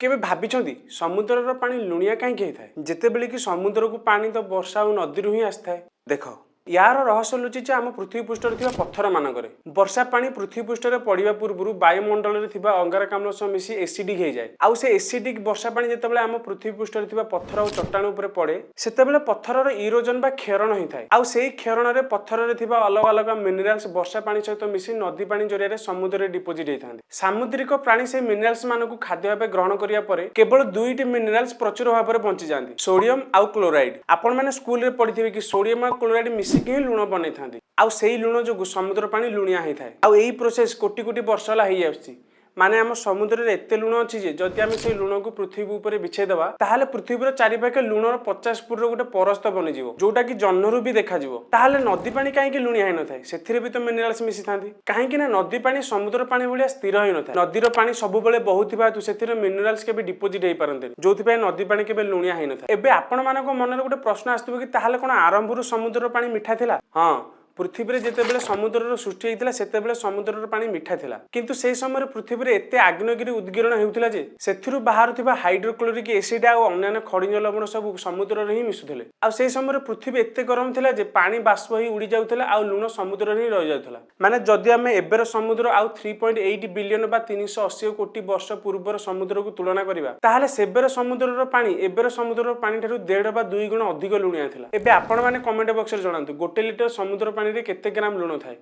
କେବେ ଭାବିଛନ୍ତି, ସମୁଦ୍ରର ପାଣି ଲୁଣିଆ କାହିଁକି ହେଇଥାଏ, ଯେତେବେଳେ କି ସମୁଦ୍ରକୁ ପାଣି ତ ବର୍ଷା ଆଉ ନଦୀରୁ ହିଁ ଆସିଥାଏ? ଦେଖ, ୟାର ରହସ୍ୟ ଲୁଚିଛି ଆମ ପୃଥିବୀ ପୃଷ୍ଠରେ ଥିବା ପଥର ମାନଙ୍କରେ। ବର୍ଷା ପାଣି ପୃଥିବୀ ପୃଷ୍ଠରେ ପଡ଼ିବା ପୂର୍ବରୁ ବାୟୁମଣ୍ଡଳରେ ଥିବା ଅଙ୍ଗାରକାମ୍ଳ ସହ ମିଶି ଏସିଡିକ୍ ହେଇଯାଏ। ଆଉ ସେ ଏସିଡିକ୍ ବର୍ଷା ପାଣି ଯେତେବେଳେ ଆମ ପୃଥିବୀ ପୃଷ୍ଠରେ ଥିବା ପଥର ଆଉ ଚଟ୍ଟାଣ ଉପରେ ପଡ଼େ, ସେତେବେଳେ ପଥରର ଇରୋଜନ ବା କ୍ଷରଣ ହେଇଥାଏ। ଆଉ ସେଇ କ୍ଷରଣରେ ପଥରରେ ଥିବା ଅଲଗା ଅଲଗା ମିନେରାଲ୍ସ ବର୍ଷା ପାଣି ସହିତ ମିଶି ନଦୀ ପାଣି ଜରିଆରେ ସମୁଦ୍ରରେ ଡିପୋଜିଟ୍ ହେଇଥାନ୍ତି। ସାମୁଦ୍ରିକ ପ୍ରାଣୀ ସେଇ ମିନେରାଲ୍ସ ମାନଙ୍କୁ ଖାଦ୍ୟ ଭାବେ ଗ୍ରହଣ କରିବା ପରେ କେବଳ ଦୁଇଟି ମିନେରାଲ୍ସ ପ୍ରଚୁର ଭାବରେ ବଞ୍ଚିଯାଆନ୍ତି, ସୋଡିୟମ ଆଉ କ୍ଲୋରାଇଡ୍। ଆପଣମାନେ ସ୍କୁଲରେ ପଢିଥିବେ କି ସୋଡିୟମ ଆଉ କ୍ଲୋରାଇଡ୍ ମିଶିକି ହିଁ ଲୁଣ ବନେଇଥାନ୍ତି। ଆଉ ସେଇ ଲୁଣ ଯୋଗୁଁ ସମୁଦ୍ର ପାଣି ଲୁଣିଆ ହେଇଥାଏ। ଆଉ ଏଇ ପ୍ରୋସେସ କୋଟି କୋଟି ବର୍ଷ ହେଲା ହେଇଆସୁଛି। ମାନେ ଆମ ସମୁଦ୍ରରେ ଏତେ ଲୁଣ ଅଛି ଯେ ଯଦି ଆମେ ସେଇ ଲୁଣକୁ ପୃଥିବୀ ଉପରେ ବିଛେଇ ଦେବା, ତାହେଲେ ପୃଥିବୀର ଚାରିପାଖେ ଲୁଣର 50 ଫୁଟର ଗୋଟେ ପରସ୍ତ ବନିଯିବ, ଯୋଉଟା କି ଜହ୍ନରୁ ବି ଦେଖାଯିବ। ତାହେଲେ ନଦୀ ପାଣି କାହିଁକି ଲୁଣିଆ ହେଇନଥାଏ? ସେଥିରେ ବି ତ ମିନେରାଲ୍ସ ମିଶିଥାନ୍ତି। କାହିଁକି ନା ନଦୀ ପାଣି ସମୁଦ୍ର ପାଣି ଭଳିଆ ସ୍ଥିର ହେଇନଥାଏ। ନଦୀର ପାଣି ସବୁବେଳେ ବହୁଥିବା ହେତୁ ସେଥିରେ ମିନେରାଲ୍ସ କେବେ ଡିପୋଜିଟ୍ ହେଇପାରନ୍ତିନି, ଯୋଉଥିପାଇଁ ନଦୀ ପାଣି କେବେ ଲୁଣିଆ ହେଇନଥାଏ। ଏବେ ଆପଣମାନଙ୍କ ମନରେ ଗୋଟେ ପ୍ରଶ୍ନ ଆସୁଥିବ କି ତାହେଲେ କ'ଣ ଆରମ୍ଭରୁ ସମୁଦ୍ର ପାଣି ମିଠା ଥିଲା? ହଁ, ପୃଥିବୀରେ ଯେତେବେଳେ ସମୁଦ୍ରର ସୃଷ୍ଟି ହେଇଥିଲା, ସେତେବେଳେ ସମୁଦ୍ରର ପାଣି ମିଠା ଥିଲା। କିନ୍ତୁ ସେହି ସମୟରେ ପୃଥିବୀରେ ଏତେ ଆଗ୍ନେୟଗିରି ଉଦ୍ଗୀରଣ ହେଉଥିଲା ଯେ ସେଥିରୁ ବାହାରୁଥିବା ହାଇଡ୍ରୋକ୍ଲୋରିକ୍ ଏସିଡ୍ ଆଉ ଅନ୍ୟାନ୍ୟ ଖଣିଜ ଲବଣ ସବୁ ସମୁଦ୍ରରେ ହିଁ ମିଶୁଥିଲେ। ଆଉ ସେହି ସମୟରେ ପୃଥିବୀ ଏତେ ଗରମ ଥିଲା ଯେ ପାଣି ବାଷ୍ପ ହେଇ ଉଡ଼ି ଯାଉଥିଲା ଆଉ ଲୁଣ ସମୁଦ୍ରରେ ହିଁ ରହିଯାଉଥିଲା। ମାନେ ଯଦି ଆମେ ଏବେର ସମୁଦ୍ର ଆଉ 3.8 ବିଲିୟନ ବା 380 କୋଟି ବର୍ଷ ପୂର୍ବର ସମୁଦ୍ରକୁ ତୁଳନା କରିବା, ତାହେଲେ ସେବେର ସମୁଦ୍ରର ପାଣି ଏବେର ସମୁଦ୍ରର ପାଣି ଠାରୁ 1.5 ବା 2 ଗୁଣ ଅଧିକ ଲୁଣିଆ ଥିଲା। ଏବେ ଆପଣମାନେ କମେଣ୍ଟ ବକ୍ସରେ ଜଣାନ୍ତୁ, 1 ଲିଟର ସମୁଦ୍ର ପାଣିରେ କେତେ ଗ୍ରାମ ଲୁଣ ଥାଏ?